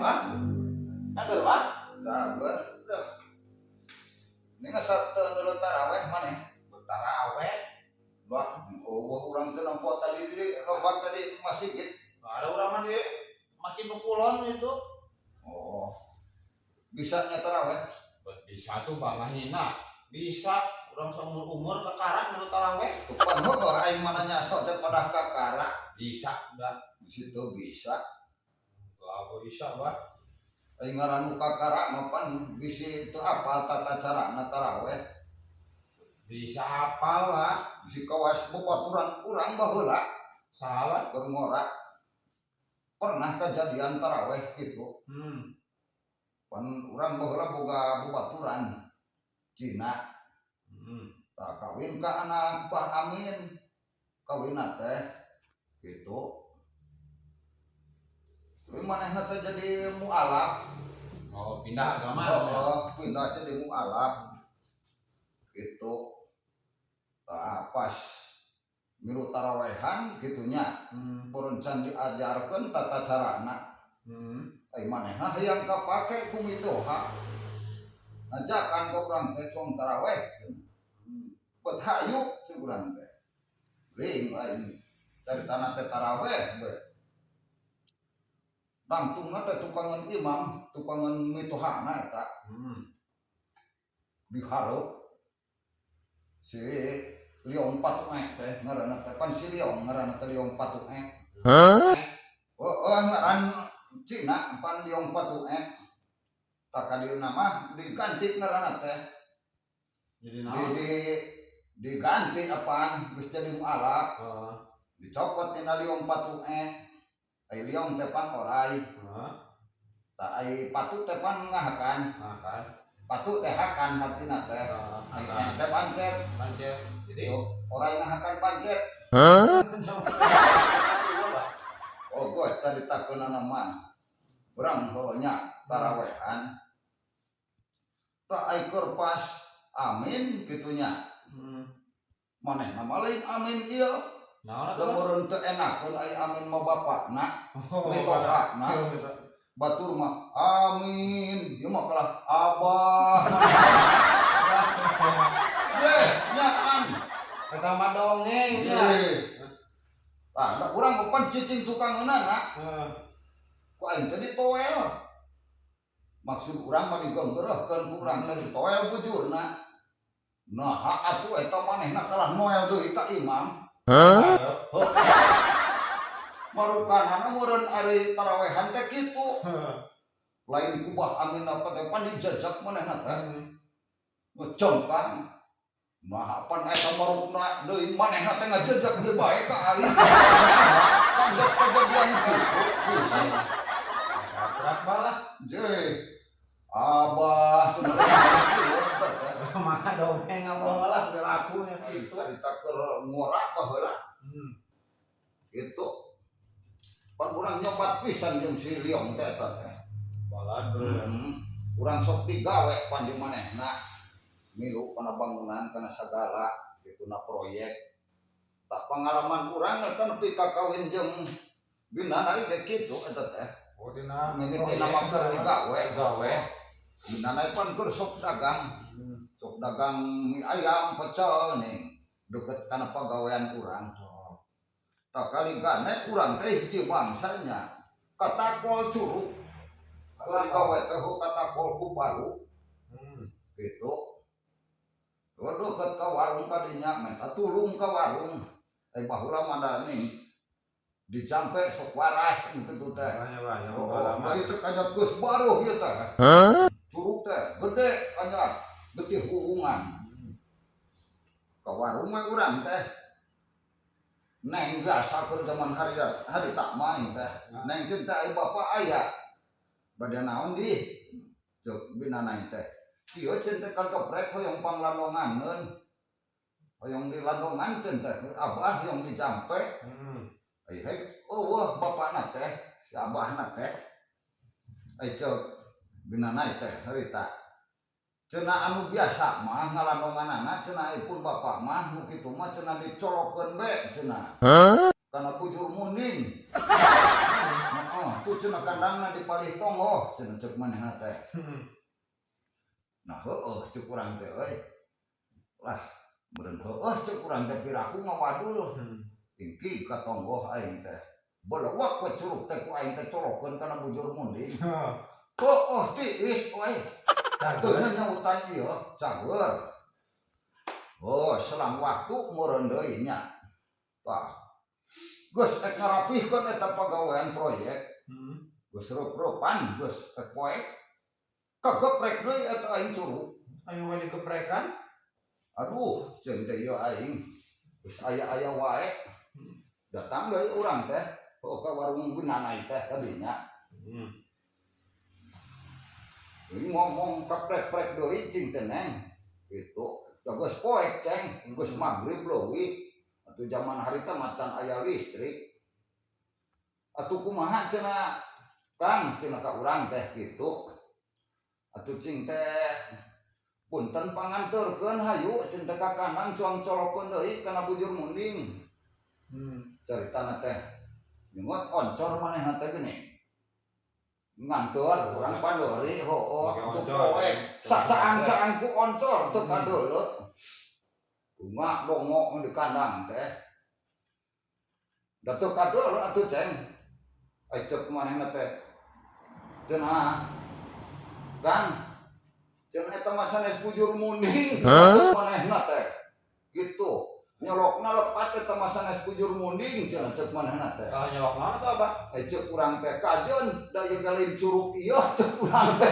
Bah. Cager, Bah. Cager. Duh. Ini ngesat teu nulun taraweh maneh? Taraweh. Wah, oh, urang teh nempo tadi di lompat tadi masjid. Ada urang mah di Masjid nu kulon itu. Oh. Bisa nya taraweh? Bisa tuh, Bang, ngahina. Bisa urang seumur umur kekarak nu taraweh. Tupan heueuh, aing mana nyaso teh pada kakara. Bisa enggak? Di situ bisa. Apa bisa, Bah? Aing ngaran nu kakara mah pan bisi teu apal tata carana taraweh. Bisa apal, Bah. Bisi kawas bebaturan urang baheula Salah. Keur ngora. Pernah kejadian taraweh gitu. Pan urang baheula boga bebaturan Cina. Tak kawin ka anak Bah Amin. Kawin teh gitu. Tapi manehna teh jadi mualaf. Oh, pindah agama. Oh, pindah jadi mualaf. Gitu. Tah, pas milu tarawehan gitunya. Can diajarkeun tata carana. Ai manehna hayang kapake ku mitoha. Ngajakan ka urang teh, "Tong taraweh." Bet hayu cek urang teh. Ring lain caritana teh taraweh we. Langtungna teh tukangan imam, tukangan mitohana eta di hareup. Si Liong Patuek teh ngaranna teh, pan si Liong ngaranna teh Liong Patuek. Oh, ngaran Cina pan Liong Patuek. Tak kadieuna mah diganti ngaranna teh. Jadi Di, naon? Diganti apaan geus jadi mualaf. Dicopot tina Liong Patuek. Ai Liong teh pan orai. Tah, ai patu teh pan ngahakan. Makan. Patu teh hakan hartina teh. Ai Makan. Teh pancet. Pancet. Jadi Tuh, orai ngahakan pancet. Oh, gua caritakeunana mah. Urang heueuh nya tarawehan. Tah, ai keur pas amin gitunya. Manehna mah lain amin ieu. Naon atuh? Lamun teu enakeun ai amin mah bapakna, Oh, mitohana. Oh, gitu. Batur mah amin, ieu mah kalah abah. Deh, nyaan. Eta mah dongeng nya. Ye. Tah, da urang mah pan cicing tukangeunana. Ku aing teh ditoel. Maksud urang mah digenggerehkeun ku urang teh ditoel bujurna. Nah, atuh eta manehna kalah noel deui ka imam. Marukanana meureun ari tarawehan teh kitu. Lain kubah amin apa teh pan dijajak manehna teh. Ngecongkang. Nah, pan eta marukna deui manehna teh ngajajak deui bae ka aing. Kan kejadian kitu. Bisa. Berat malah. Je. Abah cenah kieu teh. Mah dongeng apa lah perilakunya gitu. Carita keur ngora baheula gitu. Pan urang nyobat pisan jeung si Liong teh eta teh. Balad bener. Urang sok digawe pan di manehna. Milu kana bangunan kana sagala gitu na proyek. Tak pengalaman urang eta nepi ka kawin jeung binana ge kitu eta teh. Oh, tina Mimiti nama keur digawe. Gawe. Binana pan keur sok dagang. Sok dagang mie ayam pecel nih deket kana pagawean urang. Oh. Tak kali gane urang teh hiji bangsanya katakol curug. Keur digawe teh katakol ku palu gitu. Waduh, deket ka warung kadinya minta tulung ka warung. Eh, baheula mah da nih dijampe sok waras gitu teh. Makanya, Pak, yang Oh, lama. nah itu kanyat geus baruh ieu teh. Curug teh gede kanyat, gede hubungan. Ka warung mah urang teh. Neng biasa keur zaman hari hari tak main teh. Neng cinta ai bapak aya. Bade naon di? Cek binana teh. Ieu cinta kageprek hoyong panglandonganeun. Hoyong dilandongan teh, abah hoyong dijampe. Ai hek eueuh bapakna teh, si abahna teh. Ai cek binana teh harita. Cenah anu biasa mah ngalandonganana cenah pun bapak mah nu kitu mah cenah dicolokeun be cenah. Kana bujur munding. Heeh, tuh. cenah kandangna di palih tonggoh cenah cek manehna teh. Nah, heueuh cek urang teh euy. Lah, meureun heueuh cek urang teh piraku ngawadul. Ingki ka tonggoh aing teh. Belewak we curug teh ku aing teh colokeun kana bujur munding. Heueuh tiis we. Teu nyautan ieu, cager. Oh, selang waktu meureun deui nya. Tah. Geus ek ngarapihkeun eta pagawean proyek. Geus reup-reupan geus ek poek. Kageprek deui eta aing curug. Ayo we dikeprekan. Aduh, ceun teh ieu aing. Geus aya-aya wae. Datang deui urang teh. Oh, ka warung binanai teh tadinya. Ini ngomong keprek-prek deui cing teh, Neng. Gitu. Da geus poek, Ceng. Geus magrib leuwih. Atuh zaman harita macan aya listrik. Atuh kumaha cenah Kang, cenah ka urang teh gitu. Atuh cing teh punten panganterkeun hayu cing teh ka kandang cuang colokeun deui kana bujur munding. Caritana teh nyengot oncor manehna teh geuning. Ngantor urang pandori hooh Make atuh oncor. Poek. Sacaang-caang ku oncor teu kadeuleu. Dungak dongok di kandang teh. Da teu kadeuleu atuh, Ceng. Ai ceuk manehna teh. Cenah Kang, cenah eta mah sanes bujur munding manehna teh. Gitu. Nyolokna lepat eta mah sanes bujur munding cenah ceuk manehna teh. Kalau nyolok mana tuh, Abah? Eh, cek urang teh kajeun da ieu lain curug ieu cek urang teh.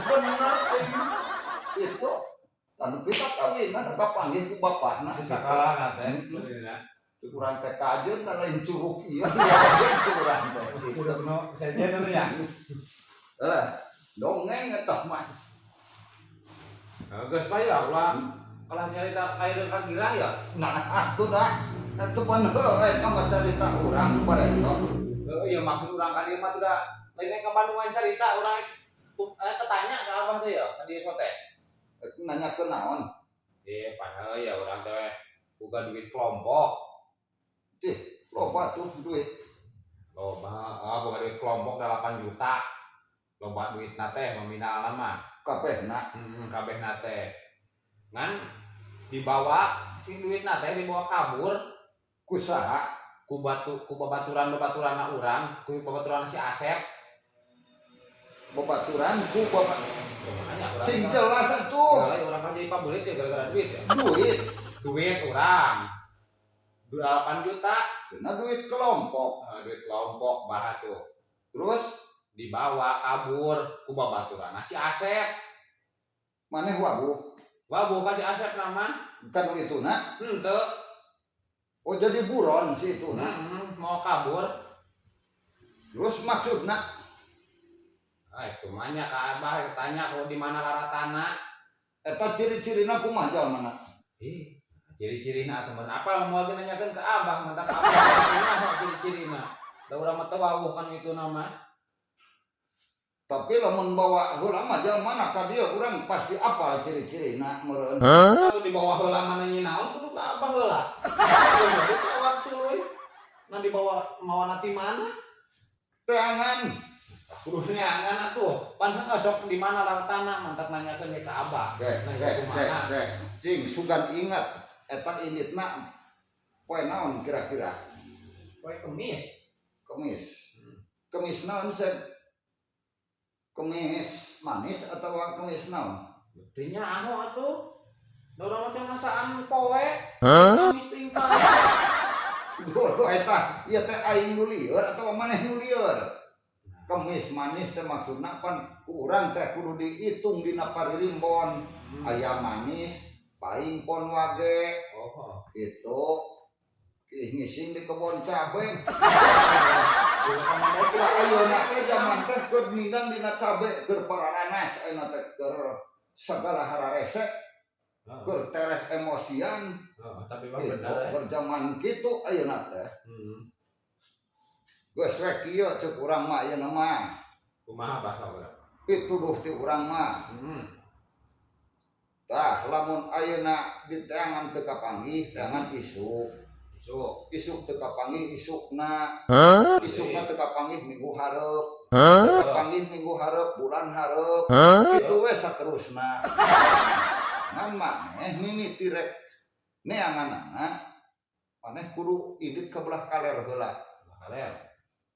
Bener euy. Itu kan kita kawinan kapanggih ku bapakna gitu. Sakalana teh. Heeh. Cek urang teh kajeun da lain curug ieu cek urang teh. Gitu. Curug nu sejen ya. Lah, dongeng eta mah. Geus pa ya ulah kalah nyarita air ka girang ya. Nah, atuh dah. Atuh pan heuh eta mah carita urang bareto. Heeh, ya maksud urang ka dieu mah tuh da lain ka Bandungan carita urang tanya ke Abah teh ya ka dieu teh. Nanya ke naon? Eh, padahal ya urang teh boga duit kelompok. Ih, loba tuh duit. Loba, ah, boga duit kelompok 8 juta. Loba duitna teh nominalan mah. Kabehna. Kabehna teh. Ngan dibawa si duitna teh dibawa kabur Ku saha? Ku batu ku babaturan-babaturanna urang, ku babaturan si Asep. Babaturan ku bapak Makanya urang sing jelas atuh. Ya, urang kan jadi pabelit ya gara-gara duit ya. Duit. Duit urang 8 juta. Cenah duit kelompok. Eh, duit kelompok bah tuh. Terus dibawa kabur ku babaturan si Asep. Maneh wawuh? Wah, bukan si Asep nama. Kan itu na. Henteu. Oh, jadi buron si itu na. Mau kabur. Terus maksudna? Ah, itu mah ka Abah tanya kalau di mana laratana. Eta ciri-cirina kumaha jalmana? Ih, ciri-cirina atuh mun apa mau nanyakeun ke Abah, mantap Abah kumaha ciri-cirina. Da urang mah teu wawuh kan itu nama. Tapi lamun bawa heula mah jalmana ka dieu urang pasti apal ciri-cirina meureun. Kalau dibawa heula mana naon kudu ka Abah heula. Itu waktu euy. Nah, dibawa mawa ti mana? Teangan. Kudu neangan atuh. Pan heuh sok di mana laratana mantap nanyakeun ge ka Abah. Oke, Nah, oke, itu oke, kumaha? oke. Cing, sugan ingat eta inditna poe naon kira-kira? Poe Kemis. Kemis. Kemis naon, Sep? Kemis manis atau kemis naon? Teu nyaho atuh. Da urang mah teh ngasaan poe. Kemis tingkah. Duh, eta ieu teh aing nu lieur atau maneh nu lieur? Kemis manis teh maksudna pan ku urang teh kudu dihitung dina paririmbon. Aya manis, paing pon wage. Oh. Itu ih ngising di kebon cabe. Lah, ayeuna teh zaman teh keur ninggang dina cabe, keur pararanas ayeuna teh, keur segala hararese, keur tereh emosian. Oh, tapi mah gitu bener ya. Keur zaman kitu ayeuna teh. Geus we kieu ceuk urang mah ayeuna mah. Kumaha bahasa urang? Pituduh ti urang mah. Tah, lamun ayeuna diteangan teu kapanggih, teangan isuk. Isuk. Isuk teu kapanggih, isukna. Isukna teu kapanggih, minggu hareup. Teu kapanggih minggu hareup, bulan hareup. Kitu we saterusna. Ngan maneh mimiti rek neanganana, maneh kudu indit ka belah kaler heula. Kaler.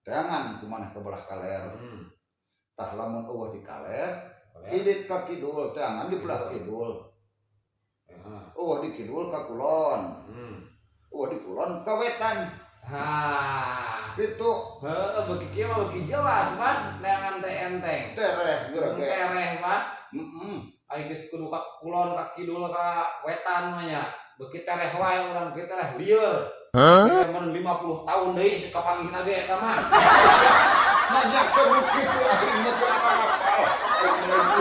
Teangan ku maneh ka belah kaler. Tah, lamun euweuh di kaler, Kaler. indit ka kidul, teangan di belah kidul. Euweuh di kidul, ka kulon. Euweuh di kulon, ka wetan. Ha. Kitu. Heeh, beuki kieu mah beuki jelas, Pak. Neangan teh enteng. Tereh geura ge. Tereh, Pak. Heeh. Aing geus kudu ka kulon, ka kidul, ka wetan mah nya. Beuki tereh wae urang, beuki tereh lieur. Huh? 50 tahun deui kapanggihna ge eta mah. Nanya ke kitu, aing mah teu apal. Aing lain.